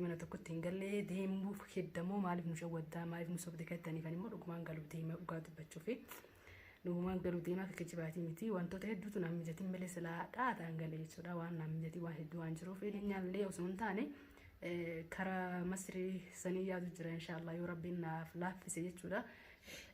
Mana tokkotti hin gallee deemuuf heddamoo maaliif nu shawwaddaa, maaliif nu sobde kattaniifan immoo dhugumaan galuu deema, dhugaa dubbachuufi. Dhugumaan galuu deemaa akka kijibaatii miti. Wantoota hedduutu naan mijatiin malee silaa dhaataan galee jechuudha. Waan naan mijatiin waan hedduu waan jiruuf nyaallee osoo hin taane karaa Masrii sanii yaadu jira, inshaallah, yoo Rabbiin naaf laaffise jechuudha.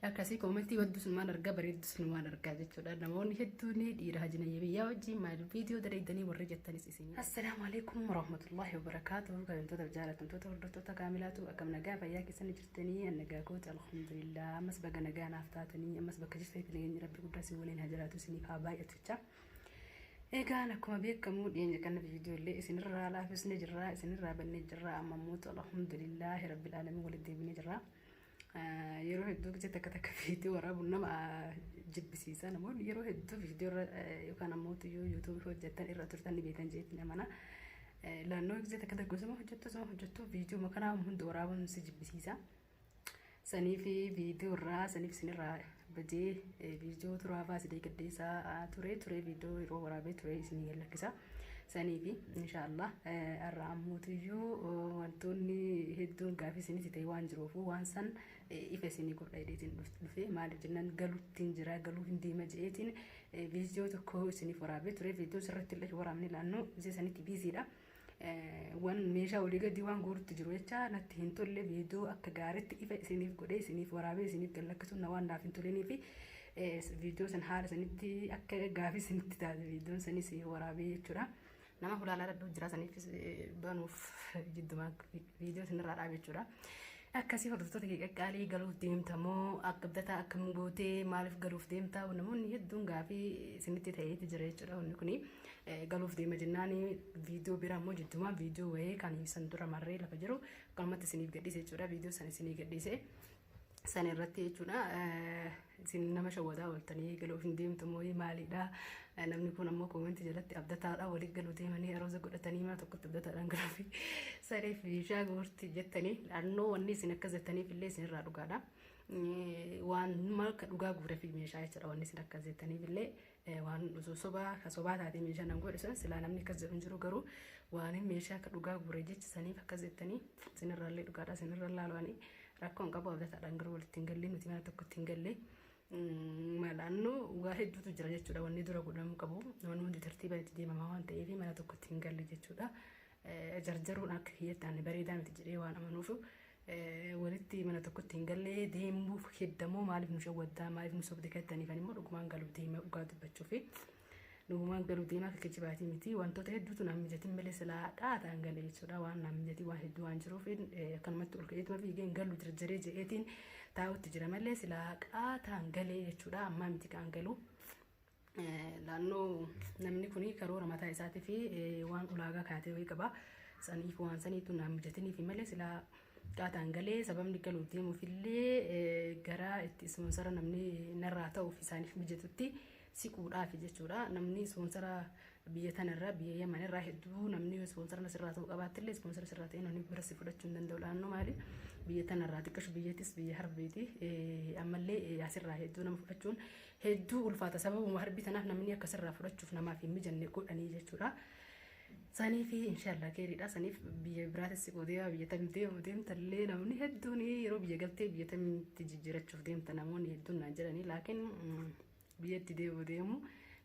Akkasii koomentii baddus waan argaa, bareeddus waan argaa jechuudha. Namoonni hedduun dhiira hajinayya biyyaa wajjin maal viidiyoo dalaydanii warri jettanis isin. Assalaamu alaikum warahmatullahi wabarakaatuh. Kabajamtoota, jaallatamtoota, hordoftoota kaamilaatu, akkam nagaa fayyaa keessanii jirtanii? Nagaa kooti, alhamdulillah. Ammas baga nagaa naaf taatanii, ammas bakka jirtanitti nageenyi Rabbi guddaa isin waliin haa jiraatu, isiniif haa baay'atu jecha. Egaan akkuma beekamu dhiyeenya kana viidiyoo illee isinirraa laafisnee jirra, isinirraa bannee jirra. Amma immoo alhamdulillahi rabbil alamin walitti deebinee jirra. Yeroo hedduu gisee takka takka viidiyoo waraabuun nama jibbisiisa. Namoonni yeroo hedduu viidiyoo irra yookaan ammoo tuyyuu yuutuubii hojjetan irra turtan ni beekan jeetti namana. Laannoo gisee takka takka osuma hojjettu osuma hojjettu viidiyoo makanaa hundi waraabuun si jibbisiisa. Saniif viidiyoo irraa saniif isinirraa badee viidiyoo turaa faasidee gaddeessaa ture ture viidiyoo yeroo waraabee ture isinii lakkisa. Saniif inshaallah har'a ammoo wantoonni hedduun gaafii isinitti ta'e waan jiruuf waan san ifa isinii godha jedheetiin dhufe. Maaliif jennaan, galuuttiin jira, galuu hin deema jedheetiin viidiyoo tokko isiniif waraabee ture. Viidiyoo sirratti illee waraabni laannoo isee sanitti biiziidha. Waan meeshaa olii gadi waan guurutti jiru jecha natti hin tolle. Viidiyoo akka gaariitti ifa isiniif godhee isiniif waraabee isiniif gallakkisuun na waan naaf hin tolinii fi viidiyoo san haala sanitti akka gaafii isinitti taate viidiyoon sanis waraabee jechuudha. Nama hulaalaa dhadhuu jira, saniif banuuf jiddumaa viidiyoo isinirraa dhaabe jechuudha. Akkasii hordoftoota kee qaqqaalii, galuuf deemtamoo, akka abdataa akkam gootee, maaliif galuuf deemtaa? Namoonni hedduun gaafii isinitti ta'eeti jira jechuudha. Wanni kuni galuuf deema jennaan viidiyoo bira immoo jiddumaa viidiyoo wayii kan san dura marree lafa jiru akkanumatti isiniif gadhiise jechuudha. Viidiyoo san isinii gadhiise. San irratti jechuudha isin nama shawwataa ooltanii, galuuf hin deemtu moo maalidha? Namni kun ammoo koomentii jalatti abdataadha, waliin galuu deemanii arooza godhatanii mana tokkotti abdataadhaan galuuf saniif meeshaa guurti jettanii. Naannoo wanni isin akkas jettaniif illee isinirraa dhugaadha. Waan akka dhugaa guuree fi meeshaa jechuudha. Wanni isin akkas jettaniif illee waan osoo sobaa ka sobaa taatee meeshaa nan godhe san silaa namni akkas jedhu hin jiru. Garuu waan meeshaa akka dhugaa guuree jecha saniif akkas jettanii isinirraallee dhugaadha. Isinirra laaluwanii rakkoo hin qabu. Abdataadhaan garuu walitti hin galle, nuti mana tokkotti hin galle. Malaannoo waa hedduutu jira jechuudha. Wanni dura godhamuu qabu wanni hundi tartiiba itti deemamaa waan ta'eef mana tokkotti hin galle jechuudha. Jarjaruun akka kiyyatti ani bareedaa miti jedhee waan amanuuf walitti mana tokkotti hin galle deemuuf heddamoo maaliif nu shawwaddaa, maaliif nu sobde kattaniifan immoo dhugumaan galuu deema, dhugaa dubbachuufi. Dhugumaan galuu deemaa akka kijibaatii miti. Wantoota hedduutu naan mijatiin malee silaa dhaataan galee jechuudha. Waan naan mijatiin waan hedduu waan jiruuf akkanumatti ol ka'eetuma fiigee hin galu jarjaree jedheetiin taa'utti jira malee silaa qaataan galee jechuudha. Ammaa miti kaan galu. Naannoo namni kun karoora mataa isaatii fi waan ulaagaa kaatee wayii qaba. Saniif waan saniitu naan mijatiniif malee silaa qaataan galee. Sababni galuuf deemuuf illee gara itti ispoonsara namni narraa ta'uuf isaaniif mijatutti siquudhaaf jechuudha. Namni ispoonsara biyya tanarraa, biyya Yaman irraa hedduu namni ispoonsara sirraa ta'uu qabaattillee ispoonsara sirraa ta'e namni bira si fudhachuu hin danda'u. Naannoo maali biyya tanarraa xiqqashu biyyattis biyya harbiiti, ammallee asirraa hedduu nama fudhachuun hedduu ulfaata. Sababuma harbii tanaaf namni akka sirraa fudhachuuf namaaf hin mijanne godhanii jechuudha. Sanii fi inshaallah keeriidha. Saniif biyya biraatis siquu deema, biyya tam deemu deemtallee namni hedduun yeroo biyya galtee biyya tamitti jijjiirachuuf deemta namoonni hedduun naan jedhanii, laakiin biyya itti deemu deemu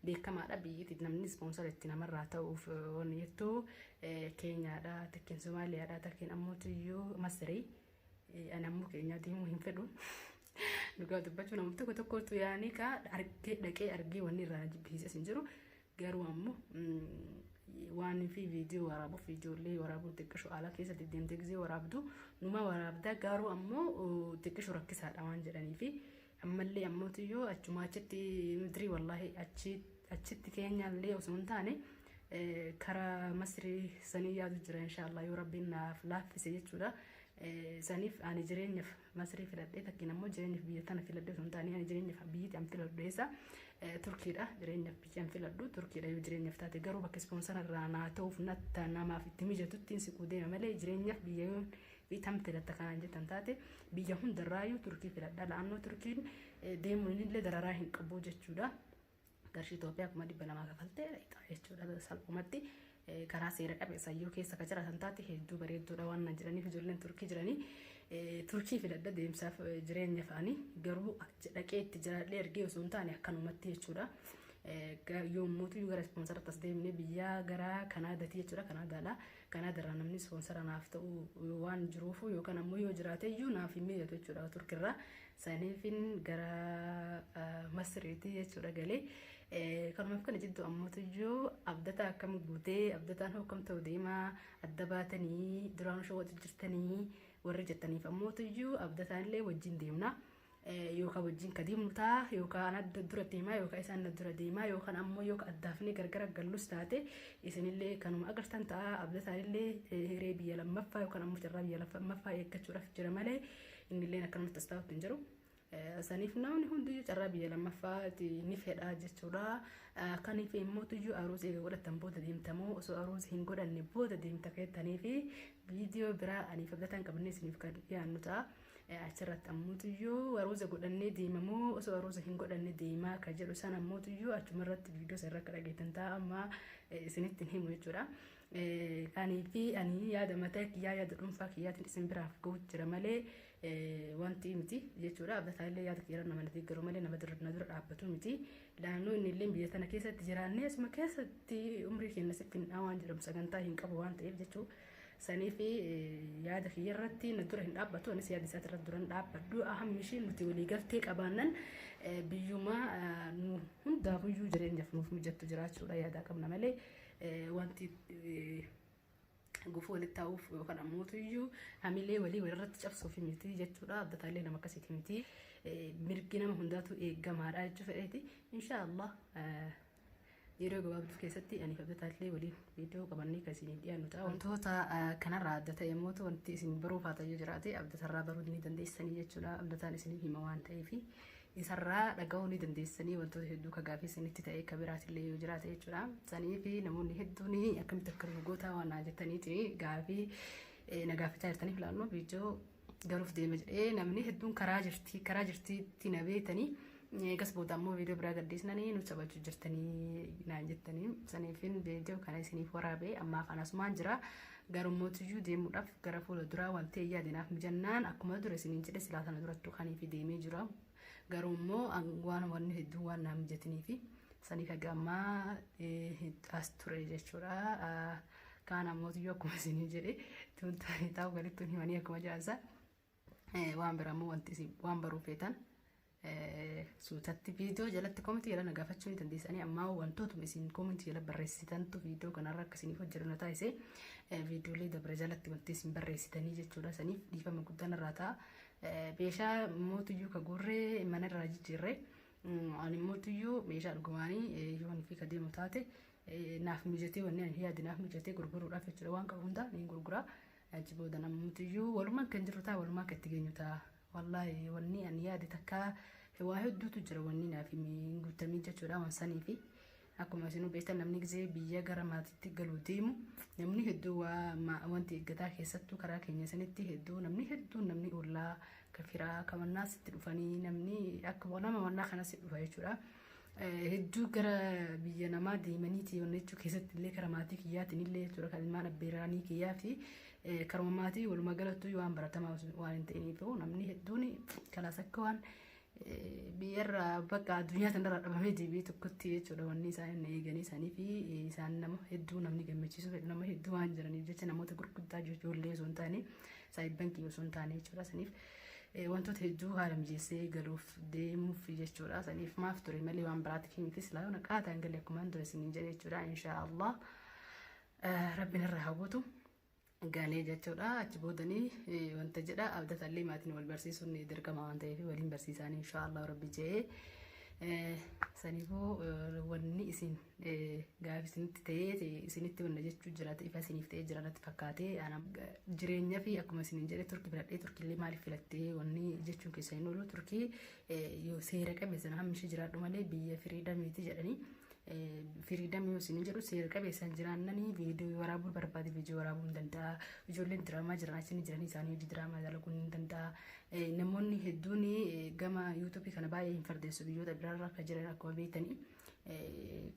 beekamaadha. Biyyi namni ispoonsara itti namarraa ta'uuf wanni jettu Keenyaadha, takkiin Somaaliyaadha, takkiin ammoo tuyyuu Masrii. Ani ammoo Keenyaa deemuu hin fedhu. Dhugaa dubbachuu namoota tokko tokkotu yaanii kaa argee dhaqee argee wanni irraa jibbisiises hin jiru. Garuu ammoo waan fi viidiyoo waraabuuf ijoollee waraabuun xiqqishu ala keessa deddeemtee gisee waraabdu numa waraabda, garuu ammoo xiqqishu rakkisaadha waan jedhanii fi ammallee ammoo tuyyuu achuma achitti mitirii wallaahi achitti Keenyaallee osoo hin taane karaa Masrii sanii yaadu jira, inshaallah, yoo Rabbiin naaf laaffise jechuudha. Saniif ani jireenyaaf Masrii filadhee, takkiin ammoo jireenyaaf biyya tana filadhee osoo hin taane, ani jireenyaaf biyyi an filadhu eessa? Turkiidha. Jireenyaaf biyyi an filadhu Turkiidha yoo jireenyaaf taate. Garuu bakka ispoonsara irraa naa ta'uuf natta namaaf itti mijatutti siquu deema malee jireenyaaf biyya yoo fi tam filatta kanaan jettan taate biyya hundarraayyuu Turkii filadha. La'annoo Turkiin deemuun illee dararaa hin qabu jechuudha. Qarshii Itoophiyaa 200,000 kafaltee jechuudha salphumatti. Karaa seera qabeessa yoo keessa ka jiraatan taate hedduu bareedduudha waan naan jedhaniif ijoolleen Turkii jiranii. Turkii filadha deemsaaf jireenya fa'anii, garuu dhaqee itti jiraadhee ergee osoo hin taane akkanumatti jechuudha. Yommuutu gara ispoonsaratti as deemnee biyya gara Kanaadaati jechuudha. Kanaadaadha. Kanaadaarraa namni ispoonsara naaf ta'u waan jiruuf yookaan ammoo yoo jiraate iyyuu naaf hin mijatu jechuudha Turkirraa. Saniifin gara Masriitii jechuudha galee. Kanumaaf kana jidduu ammootu iyyuu abdataa akkam guutee, abdataan hoo akkam ta'u deemaa, adda baatanii duraan showwatu jirtanii warri jettaniif ammootu iyyuu abdataan illee wajjin deemna. Yookaan wajjin ka deemnu ta'a, yookaan adda dura deemaa, yookaan isaan na dura deemaa, yookaan ammoo yookaan addaafnee gargar gallus taate isinillee kanuma agartan ta'a. Abdataan illee hiree biyya lammaffaa yookaan ammoo carraa biyya lammaffaa eeggachuudhaaf jira malee innillee akkanumatti as taa'utti hin jiru. Saniif namni hundiyyuu carraa biyya lammaffaa ni fedha jechuudha. Kaniif immoo aruusa eega godhatan booda deemtamoo osoo aruusa hin godhanne booda deemta keettanii fi viidiyoo biraa aniif abdataan qabannee isiniif kan dhiyaannu ta'a. Achirratti ammoo aruusa godhannee deemamoo osoo aruusa hin godhanne deemaa ka jedhu sana ammoo achumarratti viidiyoo isa irra akka dhageettan ta'a, amma isinitti hin himu jechuudha. Kanii fi ani yaada mataa kiyyaa, yaada dhuunfaa kiyyaatiin isin biraaf gahu jira malee wanti miti jechuudha. Abdataa illee yaada kiyyaa nama deeggaru malee nama na dura dhaabbatu miti. Naannoo inni illee biyya tana keessatti jiraannee asuma keessatti umrii keenya sitti hin waan jedhamu sagantaa hin qabu waan ta'eef jechuudha. Sanii fi yaada kiyya irratti na dura hin dhaabbatu, anis yaada isaati irratti dura hin dhaabbadhu. Ahammi ishee nuti waliigaltee qabaannan biyyuma nu hundaafuyyuu jireenyaaf nuuf mijattu jiraachuudha yaadaa qabna malee wanti gufuu walitti taa'uuf yookaan ammootuyyuu hamilee walii walirratti cabsuuf miti jechuudha. Abdataallee nama akkasiiti miti. Mirgi nama hundaatu eegamaadha jechuu fedheeti. Inshaallah yeroo gabaabduu keessatti ani abdataallee waliin viidiyoo qabannee kan isiniif dhiyaannu ta'a. Wantoota kanarraa adda ta'e immoo wanti isin baruuf haa ta'u jiraate abdatarraa baruu ni dandeessanii jechuudha. Abdataan isiniif hima waan ta'eef isarraa dhaga'uu ni dandeessanii wantoota hedduu ka gaafii isinitti ta'e ka biraatillee yoo jiraate jechuudha. Sanii fi namoonni hedduun akkamitti akka nu gootaa waan naa jettaniiti gaafii na gaafachaa jirtaniif laannoo viidiyoo galuuf deema jedhee namni hedduun karaa jirti karaa jirtiitti na beetanii. Eegas booda ammoo viidiyoo biraa gadhiisnanii nu taphachuu jirtanii naan jettanii saniifin viidiyoo kana isiniif waraabee ammaaf anasumaan jira. Garumootiyyuu deemuudhaaf gara fuula duraa wanti yaadinaaf mijannaan akkuma dura isiniin jedhe silaa sana durattuu kaniif deemee jira. Garuu immoo waan wanni hedduu waan naa mijatanii fi saniif haga ammaa as ture jechuudha. Kaan ammootiyyuu akkuma isiniin jedhe tuuntaanii taa'u galitti himanii akkuma jaansa. Waan biraa immoo wanti isin waan baruu feetan suutatti viidiyoo jalatti koomentii jala na gaafachuu ni dandeessanii. Ammaa wantootuma isin koomentii jala barreessitantu viidiyoo kanarra akka isiniif hojjetu na taasise, viidiyoolee dabra jalatti wanti isin barreessitanii jechuudha. Saniif dhiifama guddaan irraa ta'a. Meeshaa mootuyyuu ka guurree mana irraa jijjiirree, ani mootuyyuu meeshaa dhugumaanii yoo fi ka deemu taate naaf mijatee, wanni ani yaade naaf mijatee gurguruudhaaf jechuudha, waan qabu hunda ni gurgura. Achi booda namootiyyuu walumaan kan jiru ta'a, walumaan kan itti geenyu ta'a. Wallaahi wanni ani yaade takka waa hedduutu jira wanni naaf hin guutamin jechuudha waan sanii fi akkuma isinuu beektan namni gisee biyya gara maatiitti galuu deemu namni hedduu waa wanti eeggataa, keessattuu karaa keenya sanitti hedduu namni hedduun, namni ollaa kafiraa kamannaas itti dhufanii, namni akka nama mannaa kanas dhufa jechuudha. Hedduu gara biyya namaa deemaniiti wanni jechuu keessatti illee karaa maatii kiyyaatiin illee jechuudha, kan ilmaan abbeeraanii kiyyaa fi karuma maatii walumaa galattuu waan baratamaa waan hin ta'iniif namni hedduun kalaas akka waan biyyarraa bakka addunyaa sanarraa dhabamee deebi'ee tokkotti jechuudha wanni isaan eeganii isaanii fi isaan nama hedduu namni gammachiisuu fedhu nama hedduu waan jiraniif jecha, namoota gurguddaa ijoollee osoo hin taane, saayibban kiyya osoo hin taane jechuudha. Saniif wantoota hedduu haala mijeessee galuuf deemuuf jechuudha. Saniif maaf ture malee waan biraatiif miti, silaa yoona qaataan galee akkuma dura isiniin jedhe jechuudha. Inshaallah rabbiin irraa hawwatu galee jechuudha. Achi boodanii wanta jedha abdatallee maatiin wal barsiisuun dirqama waan ta'eef waliin barsiisanii inshaallah rabbi jedhee. Saniifuu wanni isin gaafii isinitti ta'ee isinitti wanna jechuu jiraate ifa isiniif ta'ee jira natti fakkaate. Jireenya fi akkuma isiniin jedhe Turkii filadhee, Turkiillee maaliif filattee wanni jechuun keessa hin oolu. Turkii yoo seera qabeessa hammi ishee jiraadhu malee biyya firiidamiiti jedhanii. Freedom yoo isin jedhu seera qabeessaan jiraannanii viidiyoo waraabuu barbaade viidiyoo waraabuu hin danda'a. Ijoolleen diraamaa jiran achi jiranii isaanii hojii diraamaa dalaguu ni danda'a. Namoonni hedduun gama YouTubeii kana baay'ee hin fardeessu, biyyoota biraarra akka jiran akkuma beektanii.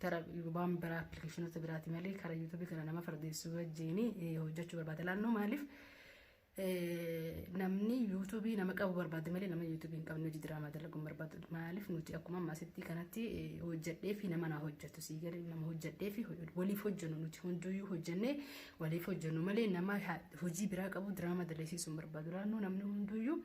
Kara waan biraa, applicationoota biraati malee kara YouTubeii kana nama fardeessu wajjin hojjechuu barbaada. Laannoo maaliif namni YouTubeii nama qabu barbaade malee nama YouTubeii hin qabne hojii diraamaa dalaguun barbaadu? Maaliif nuti akkuma ammaasitti kanatti hojjedhee fi nama naa hojjetu sii galee nama hojjedhee fi waliif hojjennu, nuti hunduyyuu hojjennee waliif hojjennu malee nama hojii biraa qabu diraamaa dalasiisuu hin barbaadu. Laannoo namni hunduyyuu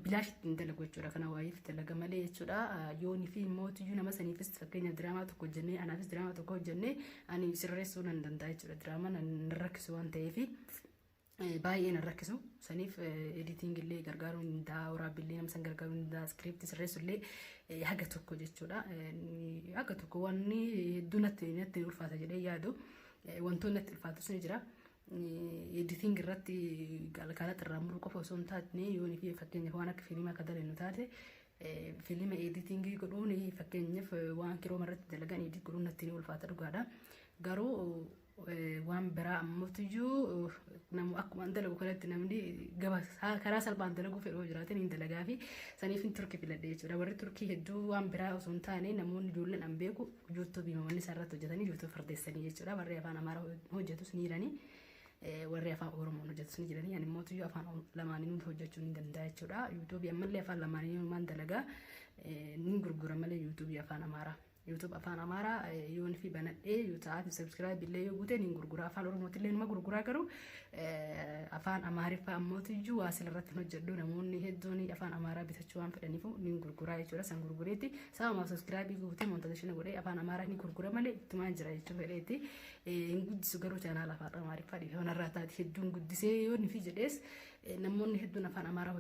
bilaash ittiin dalagu jechuudha. Kana waayif dalaga malee jechuudha. Yoonii fi mootiyyuu nama saniifis, fakkeenyaaf diraamaa tokko hojjennee, anaafis diraamaa tokko hojjennee, ani sirreessuu nan danda'a jechuudha. Diraamaa nan rakkisu waan ta'eef, baay'ee nan rakkisu. Saniif editing illee gargaaruu ni danda'a, waraabbillee nama san gargaaruu ni danda'a, scriptii sirreessu illee haga tokko jechuudha. Haga tokko wanni hedduu natti ulfaata jedhee yaadu, wantoonni natti ulfaatu sun jira. Editing irratti kalaqaa irraa muruu qofa osoo hin taane, yoonii fi fakkeenyaaf waan akka fiilima akka dalagnu taate, fiilima editingii godhuun, fakkeenyaaf waan Chrome irratti dalagan edit godhuun natti ni ulfaata, dhugaadha. Garuu waan biraa ammootiyyuu namu akkuma dalagu kanatti namni gaba karaa salphaan dalaguu fedhuu jiraatan hin dalagaa fi saniif hin Turkii filadhe jechuudha. Warri Turkii hedduu waan biraa osoo hin taane, namoonni ijoolleen an beeku YouTubeii namoonni isaan irratti hojjetanii YouTube fardeessanii jechuudha. Warri afaan Amaaraa hojjetus ni jiranii. Warri afaan Oromoon hojjetus ni jiranii. Ani immoo afaan lamaaniinuu hojjechuu ni danda'a jechuudha. YouTubeii ammallee afaan lamaaniinuu maan dalagaa, ni gurgura malee YouTubeii afaan Amaaraa. YouTube afaan Amaaraa yoon fi banadhee yoo ta'aati subscribe illee yoo guute ni gurgura. Afaan Oromootti illee numa gurguraa, garuu afaan Amaariffaa ammootiyyuu waa irratti hojjedhu, namoonni hedduun afaan Amaaraa bitachuu waan fedhaniif ni gurguraa jechuudha. San gurgureetti sababa subscribe guutee monetization godhee afaan Amaaraa ni gurgura malee ittumaan jira jechuu fedheetti. Hin guddisu garuu channel afaan Amaariffaa, dhiifama narraa taati. Hedduun guddisee yoo ni fi jedhees, namoonni hedduun afaan Amaaraa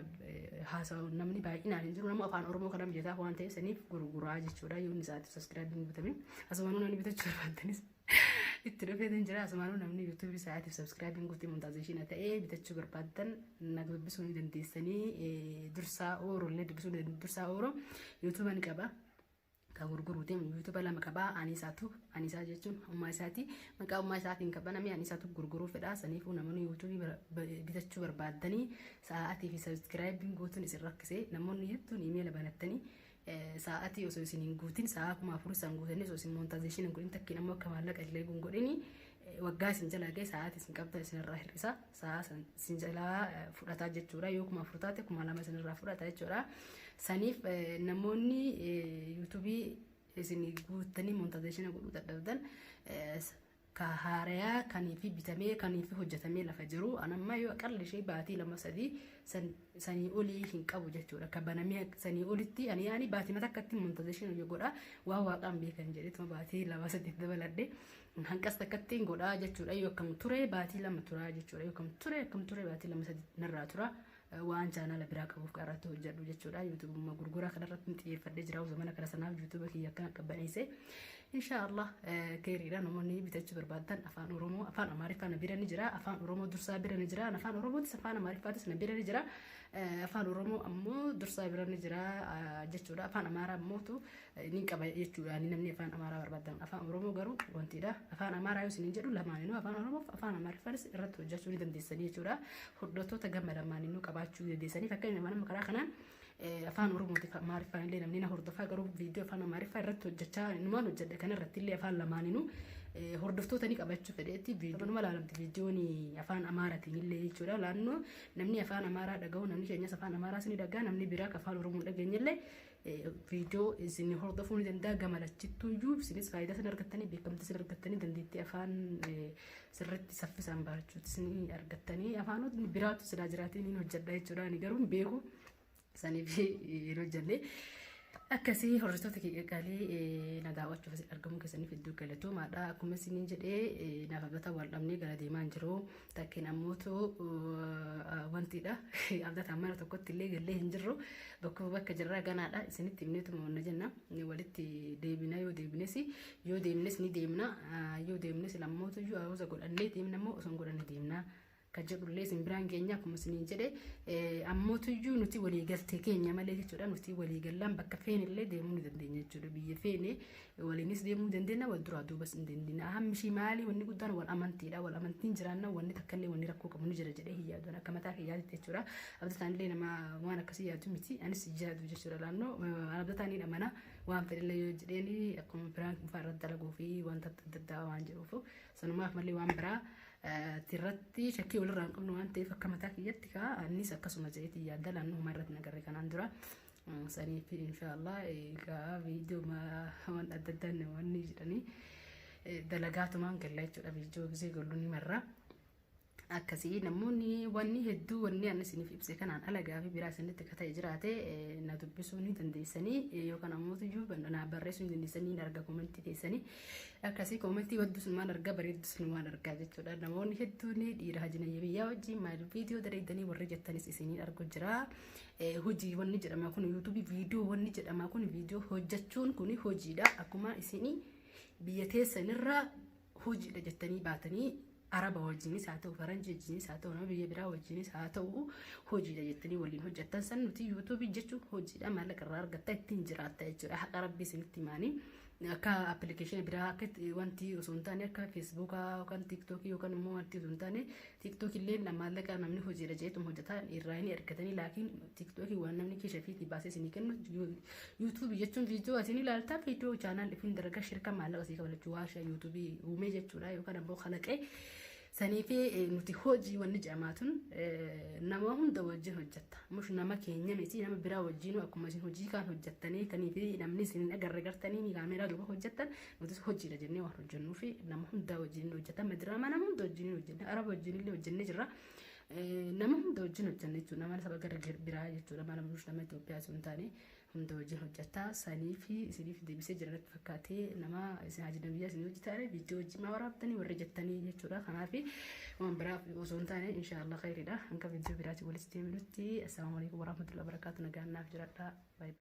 haasa'u namni baay'inaan hin jiru. Nama afaan Oromoo kana mijataa waan ta'eef saniif gurguraa jechuudha. Yoo inni isaatiif subscribe guutame, asumaanuu namni bitachuu barbaadanis itti dhufeetiin jira. Asumaanuu namni YouTubeii isaatiif subscribe guutee monetization ta'ee bitachuu barbaadan na dubbisuu ni dandeessanii. Dursaa Ooroo illee dubbisuu ni, Dursaa Ooroo YouTubea ni qaba. Kan gurguruu deemu YouTubea lama qabaa. Aniisaatu, Aniisaa jechuun ummaa isaati, maqaa ummaa isaatiin qabaname, Aniisaatu gurguruu fedha. Saniifuu namoonni YouTubeii bitachuu barbaaddanii sa'aatii fi subscribeiin guutuun isin rakkise, namoonni hedduun imeela banattanii sa'aatii osoo isin hin guutin, sa'aa 4000 isaan guutanii osoo isin monetization hin godhin, takkiin ammoo akka maallaqa illee hin godhini, waggaa isin jalaa ga'e, sa'aatii isin qabdan isinirraa hir'isa, sa'aa isin jalaa fudhataa jechuudha. Yoo 4000 taate, 2000 isinirraa fudhata jechuudha. Saniif namoonni YouTubeii isin guuttanii monetization godhuu dadhabdan, ka haarayaa kanii fi bitamee kanii fi hojjetamee lafa jiru, anamma yoo aqalli ishee baatii 2, 3 sanii olii hin qabu jechuudha. Ka banamee sanii olitti ani yaani baatii mata akkatti monetization godha, waan waaqaan beekan jedhetuma baatii 2, 3 dabaladhe hanqas takkatti godhaa jechuudha. Yoo akkam ture baatii 2 turaa jechuudha. Yoo akkam ture, akkam ture, baatii 2, 3 narraa tura. Waan channela biraa qabuuf irratti hojjedhu jechuudha. YouTubeuma gurguraa kanarratti xiyyeeffadhee jira zamana kana, sanaaf YouTubea kiyya akkana qabbaneesse. Inshaallah keeriidha. Namoonni bitachuu barbaadan afaan Oromoo, afaan Amaariffaa na bira ni jira. Afaan Oromoo Dursaa bira ni jira. Afaan Oromootis afaan Amaariffaatis na bira ni jira. Afaan Oromoo ammoo Dursaa bira ni jira jechuudha. Afaan Amaaraa ammootu ni qaba jechuudha. Namni afaan Amaaraa barbaadan, afaan Oromoo garuu wantiidha. Afaan Amaaraa yoo isin jedhu, lamaaninuu afaan Oromoo fi afaan Amaariffaanis irratti hojjechuu ni dandeessanii jechuudha. Hordoftoota gama lamaaninuu qabaachuu dandeessanii. Fakkeenyaaf nama karaa kanaan afaan Oromootiif Amaariffaan illee namni na hordofaa, garuu viidiyoo afaan Amaariffaa irratti hojjechaa numaan hojjedha. Kana irratti illee afaan lamaaninuu hordoftoota ni qabachuu fedheetti viidiyoon laalamti, viidiyoon afaan Amaaraatiin illee jechuudha. Laannoo namni afaan Amaaraa dhaga'u, namni keenyas afaan Amaaraas ni dhaga'a, namni biraa afaan Oromoo dhageenye illee viidiyoo isin hordofuu ni danda'a. Gama lachittuuyyuu isinis faayidaa isin argattanii, beekamtii isin argattanii, dandeettii afaan sirriitti saffisaan barachuutis ni argattanii. Afaanotni biraatu silaa jiraatiin ni hojjedha jechuudha. Ani garuu hin beeku, saniif hin hojjenne. Akkasii hordoftoota kiyya qaalii, na daawwachuuf asii argamuu keessaniif hedduu galatoomaadha. Akkuma isiniin jedhee, naaf Abdataa wal dhabnee gara deemaa hin jiru. Takkeen ammootu wantiidha. Abdataan mana tokkotti illee gallee hin jirru. Bakkuma bakka jirraa ganaadha. Isinitti himneetuma wanna jenna. Walitti deebina yoo deebines, yoo deemnes ni deemna. Yoo deemnes lammootu iyyuu hawaasa godhannee deemna immoo osoo hin godhanne deemna. Kan jedhullee isin biraan keenya akkuma isiniin jedhe, ammootuyyuu nuti waliigaltee keenya malee jechuudha. Nuti waliigallaan bakka feenillee deemuu ni dandeenya jechuudha. Biyya feene waliinis deemuu dandeenya, wal duraa duubas ni dandeenya. Hammi ishii maali? Wanni guddaan wal amantiidha. Wal amantiin jiraanna wanni takkallee wanni rakkoo qabu ni jira jedhee hin yaadu akka mataa kiyyaatti jechuudha. Abdataan illee nama waan akkasii yaadu miti, anis yaadu jechuudha. Laannoo abdataan ni amana, waan fedhillee yoo jedheeni akkuma biraan fa'aa irratti dalaguu fi wanta adda addaa waan jedhuuf sanumaaf malee waan biraa irratti shakkii walirraa hin qabnu waan ta'eef, akka mataa kiyyatti kaa anis akkasuma jedheeti yaadda. Laannoo homaa irratti nagarre kanaan dura saniif inshaallah egaa viidiyoo waan adda addaa namoonni jedhanii dalagaatumaan galla jechuudha. Viidiyoo gisee gallu ni marra. Akkasii namoonni wanni hedduu wanni ani isiniif ibse kanaan ala gaafii biraa isinitti akka ta'e jiraate na dubbisuu ni dandeessanii yookaan ammoo iyyuu na barreessuu ni dandeessanii, ni arga koomentii teessanii. Akkasii koomentii wadduu sun waan argaa, bareedduu sun waan argaa jechuudha. Namoonni hedduun dhiira hajinayya biyyaa wajjin maal viidiyoo dalaydanii warri jettanis isinii argu jira. Hojii wanni jedhama kun, yuutuubii viidiyoo wanni jedhama kun, viidiyoo hojjechuun kun hojiidha. Akkuma isinii biyya teessanirraa hojiidha jettanii baatanii, araba wajjinis haa ta'u, faranjii wajjinis haa ta'u, nama biyya biraa wajjinis haa ta'u, hojiidha jettanii waliin hojjettan san, nuti yuutuubii jechuun hojiidha. Maallaqa irraa argatta, ittiin jiraatta jechuudha. Haqa rabbii isinitti himaanii, akka appilikeeshinii biraa akka wanti osoo hin taane, akka feesbuukaa yookaan tiiktookii yookaan immoo wanti osoo hin taane, tiiktookii illee maallaqa namni hojiidha jeetuma hojjetaa irraa inni argatanii, laakiin tiiktookii waan namni keesha fiitii baasee isinii kennu. Yuutuubii jechuun viidiyoo asiin ilaaltaa, viidiyoo chaanaal ifiin dalagaa shirka maallaqa sii kabalachuu waasha yuutuubii uumee jechuudha yookaan ammoo kalaqee. Sanii fi nuti hojii wanni jedhamaatun nama hunda wajjin hojjetta. Mush nama keenya miti, nama biraa wajjin akkuma isin hojii kaan hojjettanii tanii fi namni isin hin agarre gartanii kaameeraa duuba hojjettan, nutis hojiidha jennee waan hojjennuu fi nama hunda wajjin hojjetta. Diraamaa nama hunda wajjin hojjenne, araba wajjin illee hojjennee jirra. Nama hunda wajjin hojjenne jechuudha. Nama saba gara biraa jechuudha. Nama nama Itoophiyaa osoo hin taane hunda wajjin hojjetta. Sanii fi isiniif deebisee jira natti fakkaatee, nama isin hajii biyyaa isin hojjetaa viidiyoo wajjin maa waraabtanii warri jettanii jechuudha. Kanaaf waan biraa osoo hin taane, inshaallah khayriidha. Hanga viidiyoo biraatiin walitti deebinutti, assalaamu alaikum warahmatullahi wabarakaatu. Nagaan naaf jiradha.